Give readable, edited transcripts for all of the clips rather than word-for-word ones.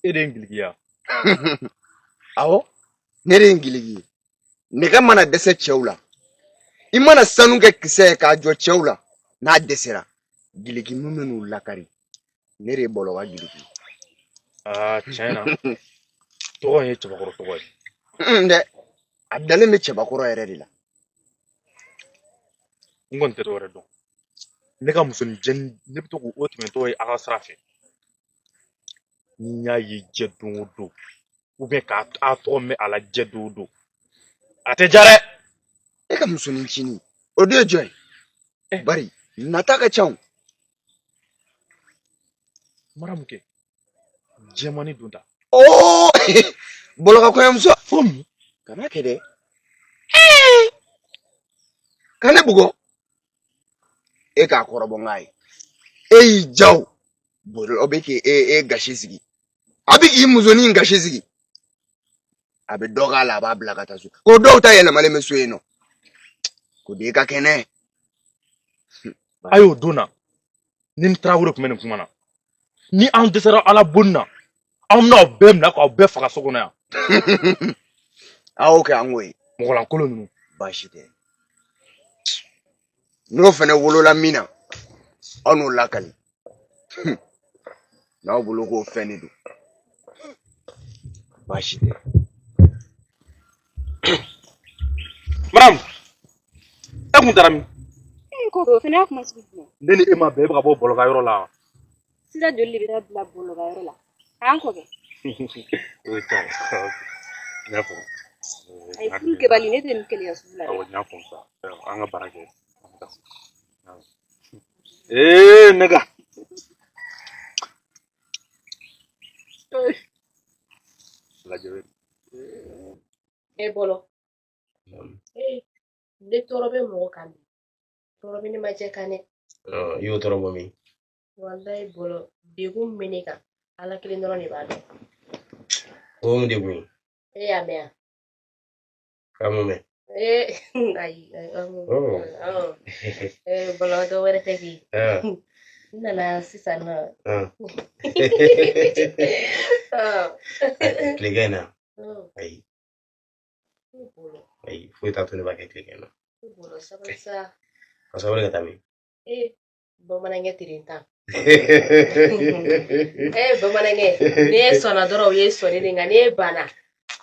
E de ye n giligi ya? Awɔ, ne de ye n giligi ye. Nɛgɛ mana dɛsɛ cɛw la, i mana sanu kɛ kisɛ ye k'a jɔ cɛw la, n'a dɛsɛra, giligi min bɛ n'u lakari, ne de ye Bɔlɔ ka giligi ye. Aa, tiɲɛ na, tɔgɔ in ye cɛbakɔrɔ tɔgɔ ye. N dɛ, a dalen bɛ cɛbakɔrɔ yɛrɛ de la. N kɔni tɛ dɔwɛrɛ dɔn, ne ka musonin jɛni, ne bɛ to k'o tɛmɛtɔ ye a ka sira fɛ. Ni n y'a ye jɛ don o don, ou bien k'a a tɔgɔ mɛn a la jɛ don o don, a tɛ ja dɛ. E ka musonin ncinin, o de ye jɔn ye? Bari nata ka ca o. Maramu kɛ, jɛmani don ta. Oo, Bɔlɔ ka kɔɲɔmuso. Fo mun? Kana kɛ dɛ, ka ne bugɔ. E k'a kɔrɔbɔ n k'a ye, e y'i ja o, Bɔlɔ bɛ k'e e gasi sigi, a bɛ k'i musonin gasi sigi, a bɛ dɔ k'a la, a b'a bila ka taa so, ko dɔw ta yɛlɛmalen bɛ so yen nɔ, ko den ka kɛnɛ. A y'o don na, ni ni Tarawele tun bɛ nin kuma na, ni an dɛsɛra ala bonni na, anw bɛna aw bɛɛ minɛ k'aw bɛɛ faga so kɔnɔ yan. A y'o kɛ an k'o ye. Mɔgɔlankolon ninnu. Baasi tɛ, n'o fɛnɛ wolola min na, aw n'o lakali n'aw bolo k'o fɛn de don, baasi tɛ. Maramu, e kun taara min? E ko o fɛnɛ y'a kuma sugu jumɛn? Ne ni e ma bɛn, e bɛ ka bɔ Bɔlɔ ka yɔrɔ la wa? Sira joli de bɛ taa bila Bɔlɔ ka yɔrɔ la k'an kɔ kɛ? O ye tiɲɛ ye, n y'a faamu. Ayi, furu kɛbali, ne tɛ nin keleya sugu la dɛ. Awɔ, n y'a faamu sa. An ka baara kɛ. Ee, ne ka lajɛ. E Bɔlɔ. Ee, ne tɔɔrɔ bɛ mɔgɔ kan bi. Tɔɔrɔ bɛ ne ma jɛ kan dɛ. I y'o tɔɔrɔ bɔ min? Walayi Bɔlɔ, degun min bɛ ne kan, Ala kelen dɔrɔn de b'a dɔn. O ye mun degun ye? E y'a mɛn wa? Ka mun mɛn? Ee, ayi. Ee Bɔlɔ, dɔ wɛrɛ tɛ k'i. N nana sisan nɔ. Tilegan in na? Ayi. Ayi, foyi t'a to ne b'a kɛ tilegan in na. Bɔlɔ, sabali sa. Ka sabali ka taa min? Ee, bamanankɛ teri tan. Ee bamanankɛ, n'e sɔnna dɔrɔn, o ye sɔnni de, nka n'e banna,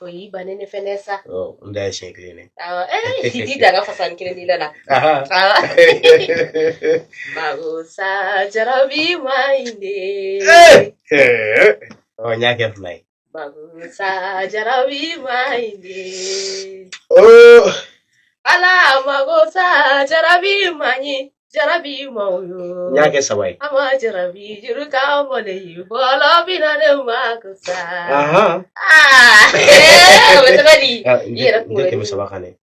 o y'i bannen ne fɛnɛ sa. N da ye siɲɛ kelen dɛ. Awɔ, ee, i da ka fasa ni kelen di la. Mago sa jarabi ma ɲi de. Ɔ, n y'a kɛ fila ye. Mago sa jarabi ma ɲi de. Ala, mago sa jarabi ma ɲi, jarabi ma yo. N y'a kɛ saba ye. Ama jarabi juru ka mɔle yi, Bɔlɔ bina ne mako sa. Ah, o bɛ cogo di? I I yɛrɛ n tɛ kunkolo tɛmɛ saba kan dɛ.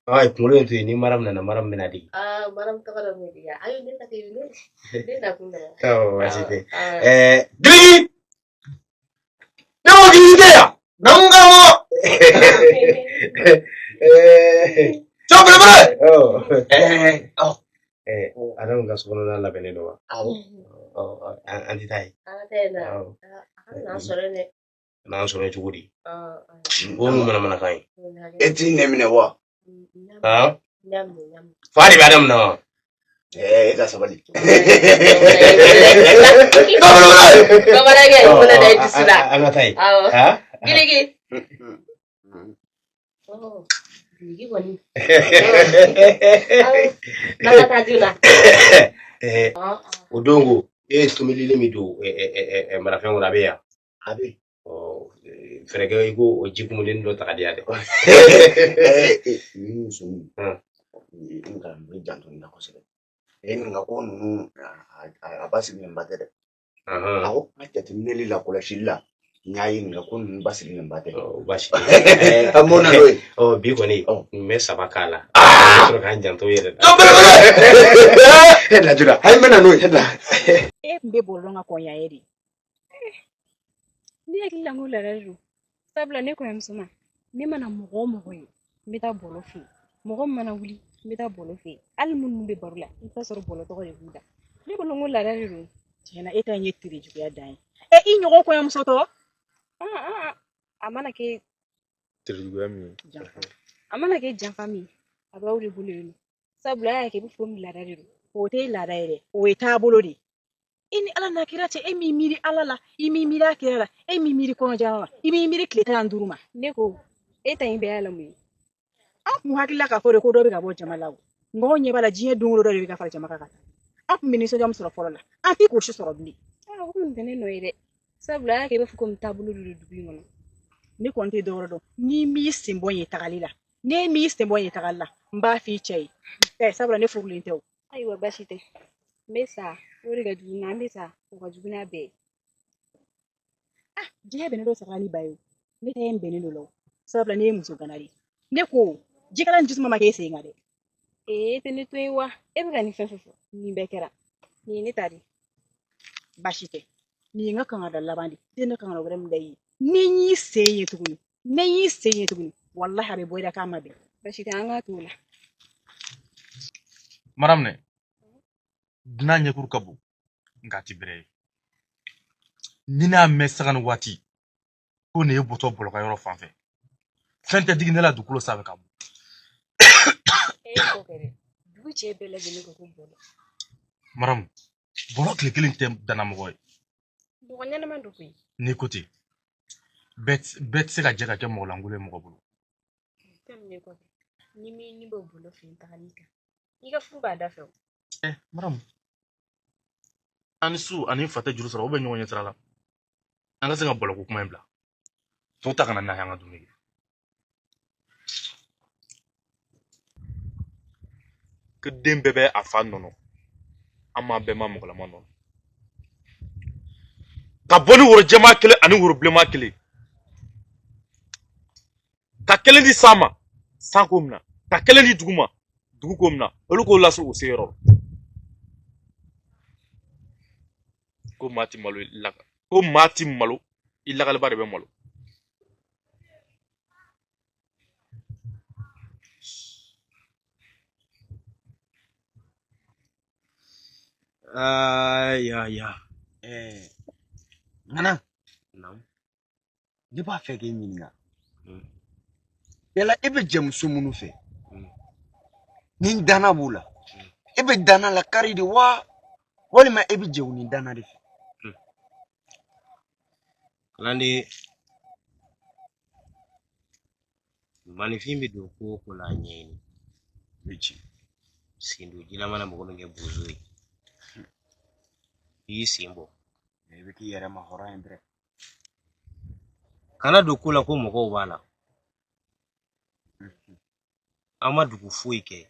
Ayi, kunkolo in to yen, ni Maramu nana, Maramu bɛna dege. Ah, Maramu tɔgɔ dɔ bɛ di yan. Ayi, ne ta tɛ ne ne nakun dɔrɔn. Awɔ, baasi tɛ. Ɛɛ, Giligi! Ne ko Giligi tɛ yan! Naamu karamɔgɔ. Cɛw belebele. Ɛɛ, Adamu ka sokɔnɔna labɛnnen don wa? Awɔ. An tɛ taa yen. An ka taa yen nɔ. A ka n'an sɔrɔ yen dɛ. N'an sɔrɔ yen cogo di? O mun manamanakan ye? E t'i nɛ minɛ wa? Fa de bɛ Adamu na wa? Ee, e ka sabali. Bamanankɛ, i bolo da i dusu la. An ka taa yen. Awɔ. Giligi. Giligi kɔni. N'an ka taa joona. O don ko e ye tobilili min don marafɛn kɔnɔ, a bɛ yan. A bɛ. Fɛɛrɛ kɛ i ko o ji kumulen dɔ ta ka di yan dɛ. Nin muso in, n ka n bɛ janto nin na kosɛbɛ. E nin ka ko ninnu, a basigilenba tɛ dɛ. Awɔ, n ka jateminɛli la, kɔlɔsili la, n y'a ye nin ka ko ninnu basigilenba tɛ. Baasi tɛ. An b'o na n'o ye. Ɔ, bi kɔni n bɛ saba k'a la. N bɛ sɔrɔ k'an janto i yɛrɛ la. Lajura, ayi, n bɛ na n'o ye. E tun bɛ Bɔlɔ ka kɔnya ye de. Ne hakili la n ko laada de don, sabula ne kɔɲɔmuso ma, ne mana mɔgɔ o mɔgɔ ye, n bɛ taa Bɔlɔ fɛ yen. Mɔgɔ min mana wuli, n bɛ taa Bɔlɔ fɛ yen. Hali minnu bɛ baro la, i bɛ taa sɔrɔ Bɔlɔ tɔgɔ de b'u da. Ne bolo n ko laada de don. Tiɲɛna, e ta in ye tere juguya dan ye. E, i ɲɔgɔn kɔɲɔmuso tɔ. A mana kɛ terijuguya min ye, a mana kɛ janfa min ye, a b'aw de bolo yen nɔ. Sabula a y'a kɛ i bɛ fɔ komi laada de don. O tɛ laada ye dɛ, o ye taabolo de ye. I ni Ala n'a kira cɛ, e m'i miiri Ala la, i m'i miiri a kira la, e m'i miiri kɔnɔjama ma, i m'i miiri tile 15 ma. Ne ko e ta in bɛɛ y'a la mun ye? An kun hakilila k'a fɔ de ko dɔ bɛ ka bɔ jama la o. Nka anw ɲɛ b'a la diɲɛ don o don dɔ de bɛ ka fara jama kan ka taa. An kun bɛ nisɔndiya min sɔrɔ fɔlɔ la, an tɛ k'o si sɔrɔ bilen. O kun tɛ ne nɔ ye dɛ. Sabula a y'a kɛ i b'a fɔ komi taabolo de don dugu in kɔnɔ. Ne kɔni tɛ dɔwɛrɛ dɔn, n'i m'i sen bɔ n ye tagali la, n'e m'i sen bɔ n ye tagali la, n b'a f'i cɛ ye. Sabula ne furulen tɛ o. Ayiwa baasi tɛ. N bɛ sa, o de ka jugu n'a n bɛ sa, o ka jugu n'a bɛɛ ye. Diɲɛ bɛnnen don saga ni ba ye o. Ne ta ye n bɛnnen don la o. Sabula ne ye muso gana de ye. Ne ko jikala ni jisuma ma k'e sen kan dɛ. E tɛ ne to yen wa? E bɛ ka nin fɛn fɛn fɔ, nin bɛɛ kɛra. Nin ye ne ta de ye. Baasi tɛ. Nin ye n ka kangada laban de ye. I tɛ ne kangada wɛrɛ min da i ye. Ni n y'i sen ye tuguni, ni n y'i sen ye tuguni, walahi a bɛ bɔ i la k'a ma bɛn. Baasi tɛ, an k'a t'o la. Maraminɛ, dunan ɲɛkuru ka bon, nka a ti bɛrɛ ye. Ni n'a mɛn saga ni waati ko nin ye bɔtɔ bɔlɔ ka yɔrɔ fan fɛ, fɛn tɛ digi ne la dugukolo sanfɛ ka bɔ. E y'o kɛ dɛ. Dugu cɛ bɛɛ lajɛlen ko ko bɔlɔ. Maramu, bɔlɔ tile kelen tɛ danna mɔgɔ ye. Mɔgɔ ɲɛnama don koyi. N'i ko ten, bɛɛ tɛ se ka jɛ ka kɛ mɔgɔ lankolon ye mɔgɔ bolo. Fɛn min bɛ kɔfɛ, ni min ni bɛ bɔlɔ fɛ yen tagali kan, i ka furu b'a da fɛ o. Maramu, an ni su ani fa tɛ juru sɔrɔ, o bɛ ɲɔgɔn ɲɛ sira la. An ka se ka bɔlɔko kuma in bila. Tɔw ta kana n'a ye an ka dumuni kɛ. Ko den bɛɛ bɛ a fa nɔnɔ, an m'a bɛɛ ma mɔgɔlama nɔnɔ. Ka bɔ ni woro jɛman kelen ani woro bilenman kelen. Ka kelen di san ma, san k'o minɛ. Ka kelen di dugu ma, dugu k'o minɛ. Olu k'o lase u se yɔrɔ la. Ko maa ti malo i laka, ko maa ti malo i lakaliba de bɛ malo. Ayi, ya. Nana. Naamu. Ne b'a fɛ k'e ɲininka. Yala e bɛ jɛ muso minnu fɛ? Ni danna b'u la. E bɛ danna la kari de wa? Walima e bɛ jɛ u ni danna de fɛ? Kalanden, maninfin bɛ don ko o ko la a ɲɛɲini. O ye tiɲɛ. Sen don ji la mana mɔgɔ min kɛ bozo ye. I y'i sen bɔ. I bɛ k'i yɛrɛ ma hɔrɔn ye dɛrɛ. Kana don ko la ko mɔgɔw b'a la. An ma dugu foyi kɛ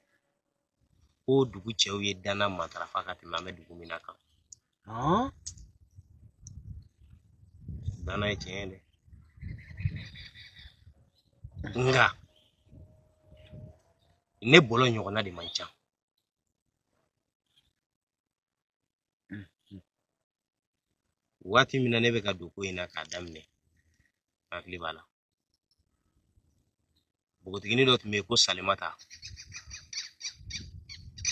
ko dugu cɛw ye danna matarafa ka tɛmɛ an bɛ dugu min na kan. Danna ye tiɲɛ ye dɛ. Nka ne bɔlɔ ɲɔgɔnna de man ca. Waati min na ne bɛ ka don ko in na k'a daminɛ, hakili b'a la. Npogotiginin dɔ tun bɛ yen ko Salimata.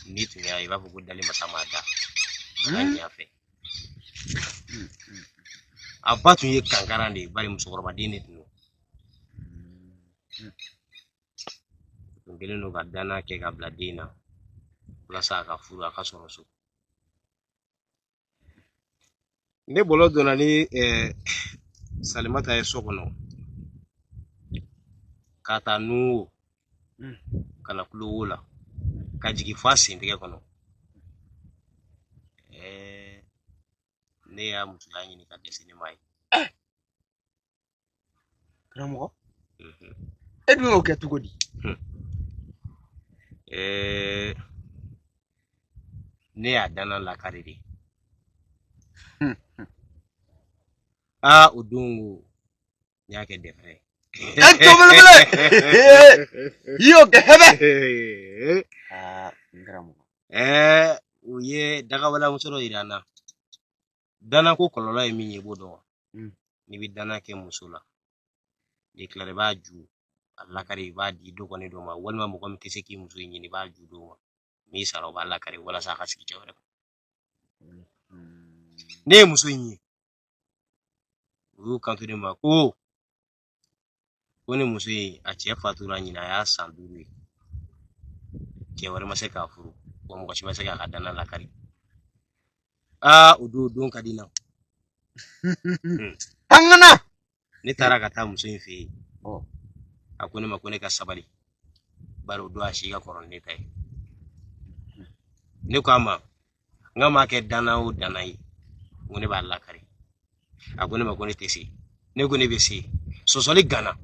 N'i tun y'a ye i b'a fɔ ko dali masa m'a da. A ka ɲɛ a fɛ. A ba tun ye kankaran de ye, bari musokɔrɔbaden de tun don. Tun kɛlen don ka danna kɛ ka bila den na walasa a ka furu a ka sɔrɔ so. Ne bɔlɔ donna ni Salimata ye so kɔnɔ ka taa nun wo ka na kulo wo la ka jigin f'a sentigɛ kɔnɔ. Ne y'a musoya ɲini ka dɛsɛ ne m'a ye. Karamɔgɔ, e dun y'o kɛ cogo di? Ne y'a danna lakari de. Aa, o don ko n y'a kɛ dɛfɛrɛ ye. E to belebele! I y'o kɛ hɛbɛ! Aa, n karamɔgɔ. U ye dagawalamuso dɔ yira n na. Danna ko kɔlɔlɔ ye min ye, i b'o dɔn wa? N'i bɛ danna kɛ muso la, n'i tilara i b'a ju a lakari, i b'a di dɔgɔnin dɔ ma, walima mɔgɔ min tɛ se k'i muso in ɲini, i b'a ju d'o ma. N'i sara, o b'a lakari walasa a ka sigi cɛ wɛrɛ kun. Ne ye muso in ye. U y'u kanto ne ma ko ni muso in a cɛ fatura ɲinan a y'a san 5 ye, cɛ wɛrɛ ma se k'a furu, wa mɔgɔ si ma se k'a ka danna lakari. Aa, o don ka di n na. An kana. Ne taara ka taa muso in fɛ yen. A ko ne ma ko ne ka sabali, bari o don a si ka kɔrɔ ni ne ta ye. Ne ko a ma n ka maa kɛ danna o danna ye, n ko ne b'a lakari. A ko ne ma ko ne tɛ se. Ne ko ne bɛ se. Sɔsɔli ganna,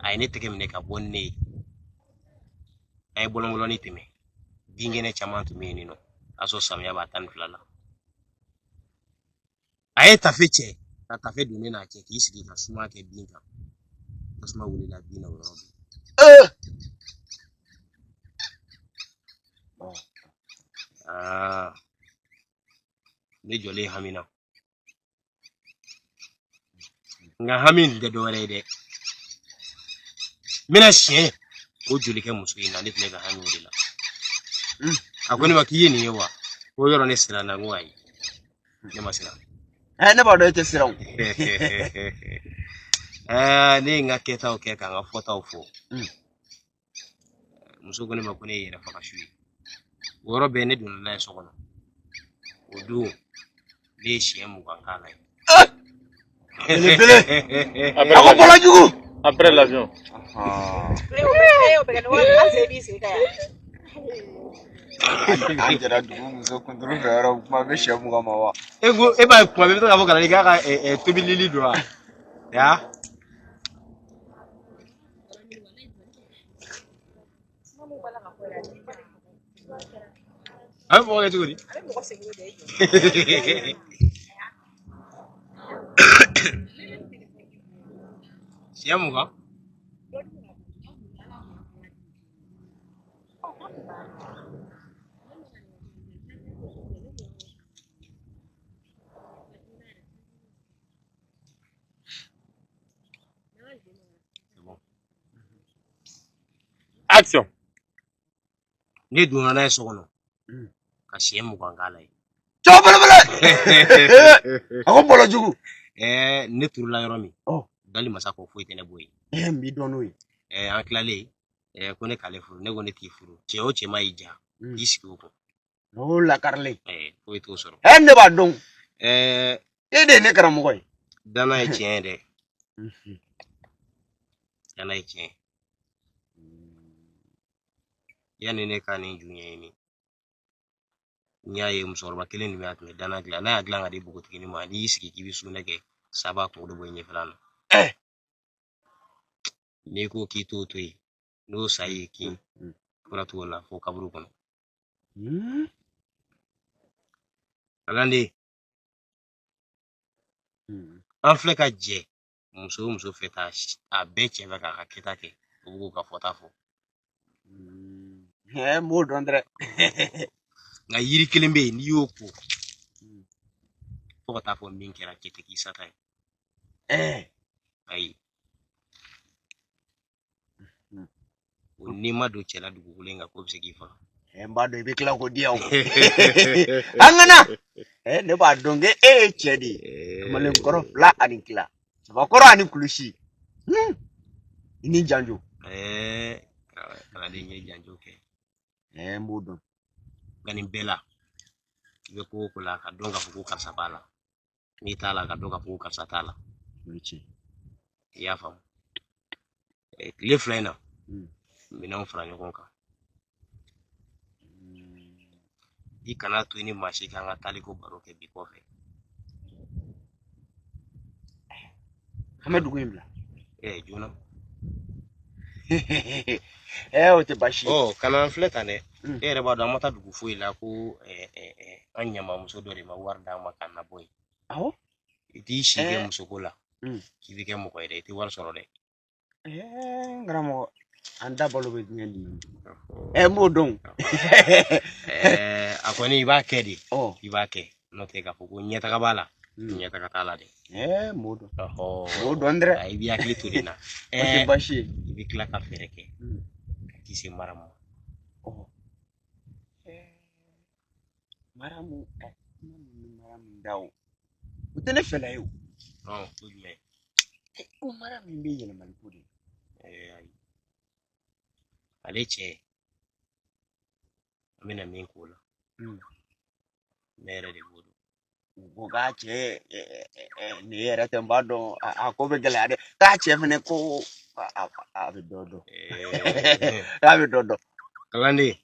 a ye ne tɛgɛ minɛ ka bɔ ni ne ye. An ye bɔlɔnbɔlɔnni tɛmɛ, binkɛnɛ caman tun bɛ yen nɔ, a sɔrɔ samiya b'a 12 la. A ye tafe cɛ ka tafe don ne n'a cɛ, k'i sigi ka suma kɛ bin kan. Tasuma wulila bin na o yɔrɔ bɛɛ. Aa, ne jɔlen hamina. Nka hami in tɛ dɔwɛrɛ ye dɛ. N bɛna siɲɛ o joli kɛ muso in na, ne tun bɛ ka hami o de la. A ko ne ma k'i ye nin ye wa? Ko yɔrɔ ne siranna, n ko ayi, ne ma siran. Ne b'a dɔn e tɛ siran o. Ne ye n ka kɛtaw kɛ ka n ka fɔtaw fɔ. Muso ko ne ma ko ne ye yɛrɛ faga su ye. O yɔrɔ bɛɛ ne donna n'a ye so kɔnɔ. O don ne ye siɲɛ 20 k'a la ye. Belebele. A ko bɔlɔ jugu. Après l'avion. An jɛra dugu muso kunturu fɛ yɔrɔ kuma bɛ sɛ 20 ma wa. E ko e b'a ye kuma bɛɛ i bɛ to k'a fɔ kalanden k'a ka tobilili don wa? Ya. A bɛ mɔgɔ kɛ cogo di? A bɛ mɔgɔ segin de. Siɲɛ 20. Action. Ne donna n'a ye so kɔnɔ ka siɲɛ 20 k'a la ye. Cɛw belebele. A ko bɔlɔ jugu. Ne turula yɔrɔ min, dali masa ko foyi tɛ ne bɔ yen. N b'i dɔn n'o ye. An tilalen, ko ne k'ale furu, ne ko ne t'i furu. Cɛ o cɛ ma y'i ja, k'i sigi o kun. O lakarilen. Foyi t'o sɔrɔ. Ne b'a dɔn. E de ye ne karamɔgɔ ye. Danna ye tiɲɛ ye dɛ. Danna ye tiɲɛ ye. Yanni ne ka nin ju ɲɛɲini, n y'a ye musokɔrɔba kelen de bɛ a tun bɛ danna dilan, n'a y'a dilan ka di npogotiginin ma, n'i y'i sigi k'i bɛ sugunɛ kɛ, sa b'a kunkolo bɔ i ɲɛfɛla la. N'i ko k'i t'o to yen, n'o sa y'i kin, fura t'o la fo kaburu kɔnɔ. Kalanden, an filɛ ka jɛ muso o muso fɛ ta a bɛɛ cɛ fɛ k'a ka kɛta kɛ, o b'u ka fɔta fɔ. N b'o dɔn dɛ. Nka yiri kelen bɛ yen, n'i y'o ko fo ka taa fɔ min kɛra, cɛ tɛ k'i sata ye. Ayi, o n'i ma don cɛ la dugukolo in kan, k'o bɛ se k'i faga. N b'a dɔn i bɛ tila k'o di yan o. An kana. Ne b'a dɔn k'e ye cɛ de ye. Kamalenkɔrɔ 2 ani tila, sabakɔrɔ ani kulusi. I ni janjo. Kalanden ye janjo kɛ. N b'o dɔn. Nka nin bɛɛ la, i bɛ ko o ko la, ka dɔn k'a fɔ ko karisa b'a la. N'i t'a la, ka dɔn k'a fɔ ko karisa t'a la. O ye tiɲɛ. I y'a faamu. Tile 2 in na, minɛnw fara ɲɔgɔn kan. I kana to i ni maa si k'an ka taliko baro kɛ bi kɔfɛ. An bɛ dugu in bila. Joona. O tɛ baasi ye. Kana an filɛ tan dɛ. E yɛrɛ b'a dɔn an ma taa dugu foyi la ko an ɲamamuso dɔ de ma wari d'an ma k'an nabɔ yen. Awɔ. I t'i si kɛ musoko la, k'i bɛ kɛ mɔgɔ ye dɛ, i tɛ wari sɔrɔ dɛ. N karamɔgɔ, an da balo bɛ diɲɛ dimi. N b'o dɔn. A kɔni i b'a kɛ de. I b'a kɛ. N'o tɛ k'a fɔ ko ɲɛtaga b'a la, ɲɛtaga t'a la dɛ. N b'o dɔn. N b'o dɔn dɛ. I b'i hakili to nin na. O tɛ baasi ye. I bɛ tila ka fɛɛrɛ kɛ ka t'i se mara ma. Maramu, kuma min bɛ mara min da o. O tɛ ne fɛla ye o. Ko jumɛn? Ko mara min bɛ yɛlɛmali ko de. Ayi, ale cɛ, an bɛna min k'o la, ne yɛrɛ de b'o dɔn. U ko k'a cɛ, nin yɛrɛ tɛ n b'a dɔn, a ko bɛ gɛlɛya dɛ. K'a cɛ fɛnɛ ko a bɛ dɔ dɔn. K'a bɛ dɔ dɔn. Kalanden,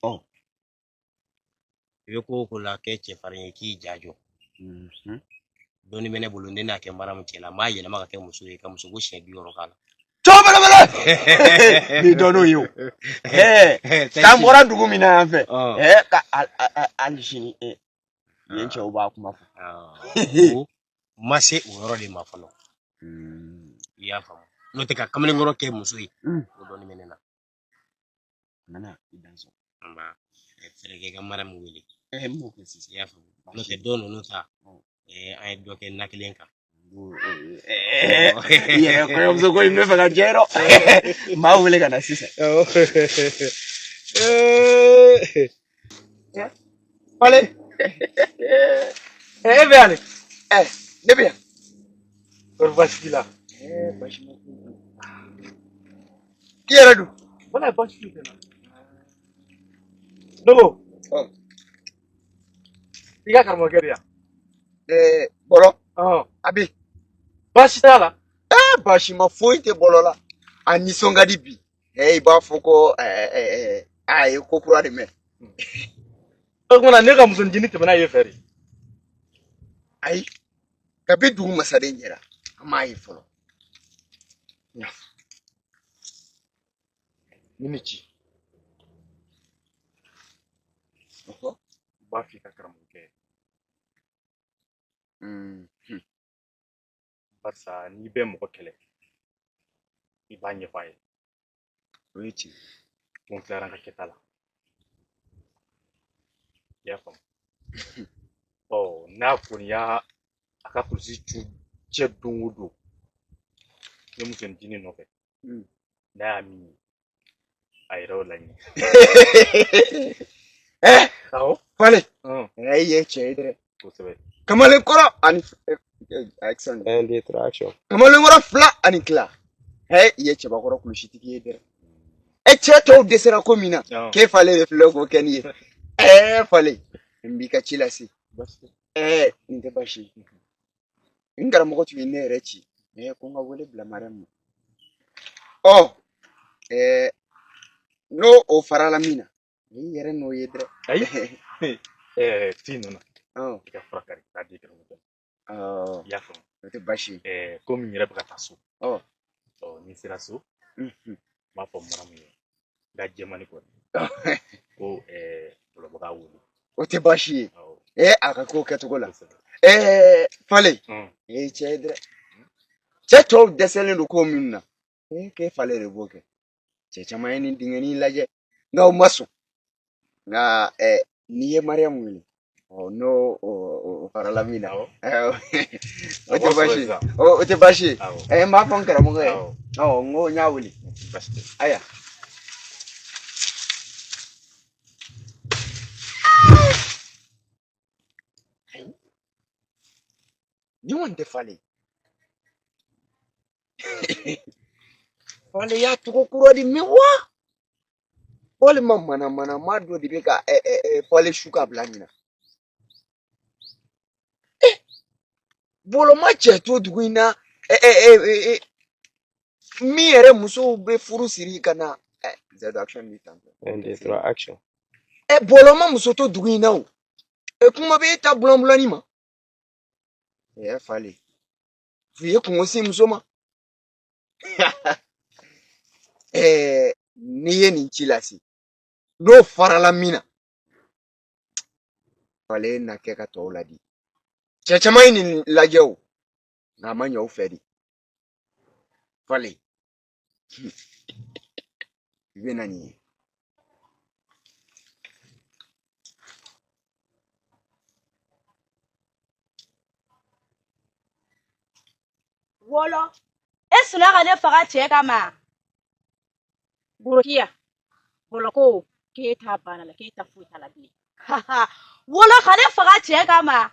i bɛ ko o ko la, kɛ cɛfarin ye, k'i ja jɔ. Dɔɔni bɛ ne bolo, ne n'a kɛ maramu cɛ la, n b'a yɛlɛma ka kɛ muso ye, ka muso ko siɲɛ 60 k'a la. Cɛw belebele! Ni dɔn n'o ye o. K'an bɔra dugu min na yan fɛ. Ka hali sini yen cɛw b'a kuma fɔ. O ma se o yɔrɔ de ma fɔlɔ. I y'a faamu? N'o tɛ ka kamalenkɔrɔ kɛ muso ye, o dɔɔni bɛ ne na. Nana i dan sɔn. Nba fɛɛrɛ kɛ ka maramu wele. N b'o kɛ sisan. I y'a faamu? N'o tɛ dɔw ninnu ta, an ye dɔ kɛ na kelen kan. I yɛrɛ kɔɲɔmuso ko in bɛ fɛ ka jɛ dɛ. N b'a wele ka na sisan. Fale. E bɛ yan de? Ne bɛ yan. Kɔri baasi t'i la? Baasi ma foyi. I yɛrɛ dun? Wala, baasi foyi tɛ n na. Dogo. I ka karamɔgɔkɛ bɛ yan? Bɔlɔ. A bɛ. Baasi t'a la? Baasi ma foyi tɛ bɔlɔ la. A nisɔn ka di bi. I b'a fɔ ko a ye ko kura de mɛn. O tuma na ne ka musonin tɛmɛna yen fɛ de. Ayi, kabi dugu masaden jɛra, an m'a ye fɔlɔ. Ni ne ci. N b'a f'i ka karamɔgɔkɛ ye. Barisa n'i bɛ mɔgɔ kɛlɛ, i b'a ɲɛfɔ a ye. O ye tiɲɛ. Ko n tilara n ka kɛta la. I y'a faamu? Ɔ, n'a kɔni y'a a ka kulusi cu cɛ don o don, ne musonin nɔfɛ, n'a y'a min ye, a yɛrɛ y'o laɲini. Awɔ. Fale. I ye cɛ ye dɛ. Kosɛbɛ. Kamalenkɔrɔ ani action. 1, 2, 3, action. Kamalenkɔrɔ 2 ani tila. I ye cɛbakɔrɔ kulusitigi ye dɛ. Cɛ tɔw dɛsɛra ko min na, k'e Fale de filɛ k'o kɛ nin ye. Fale, n b'i ka ci lase. Nin tɛ baasi ye. N karamɔgɔ tun ye ne yɛrɛ ci. Ko n ka wele bila Mariyamu ma. N'o o farala min na, i yɛrɛ n'o ye dɛ. Ayi. T'i nɔ na. I ka fura kari k'a di karamɔgɔ ma. I y'a faamu? O tɛ baasi ye. Komi n yɛrɛ bɛ ka taa so. Ni n sera so, n b'a fɔ Mariyamu ye, n ka jɛmani kɔni. Ko bɔlɔbaga wele. O tɛ baasi ye. A ka ko kɛcogo la. Fale. Cɛ ye dɛ. Cɛ tɔw dɛsɛlen don ko minnu na, k'e Fale de b'o kɛ. Cɛ caman ye nin dingɛnin lajɛ, nka u ma sɔn. Nka n'i ye Mariyamu wele, n'o o farala min na, o tɛ baasi ye. O tɛ baasi ye. N b'a fɔ n karamɔgɔ ye. N ko n y'a wele. Ayiwa. Nin kɔni tɛ Fale. Fale y'a tɔgɔ kura de mɛn wa? Walima manamanama dɔ de bɛ ka Fale su ka bila nin na. Bɔlɔ ma cɛ to dugu in na, min yɛrɛ musow bɛ furu siri ka na. Zɛdo action b'i tan. 1, 2, 3, action. Bɔlɔ ma muso to dugu in na o. Kuma bɛ e ta bulanbulanni ma. Fale, f'i ye kungo se muso ma. N'i ye nin ci lase, n'o farala min na, Fale na kɛ ka tɔw ladi. Cɛ caman ye nin lajɛ o, nka a ma ɲɛ u fɛ de. Fale, i bɛ na nin ye. Wɔlɔ, e sɔnna ka ne faga cɛ kama. Borokiya, bɔlɔ ko k'e ta banna la, k'e ta foyi t'a la bilen. Wɔlɔ ka ne faga cɛ kama.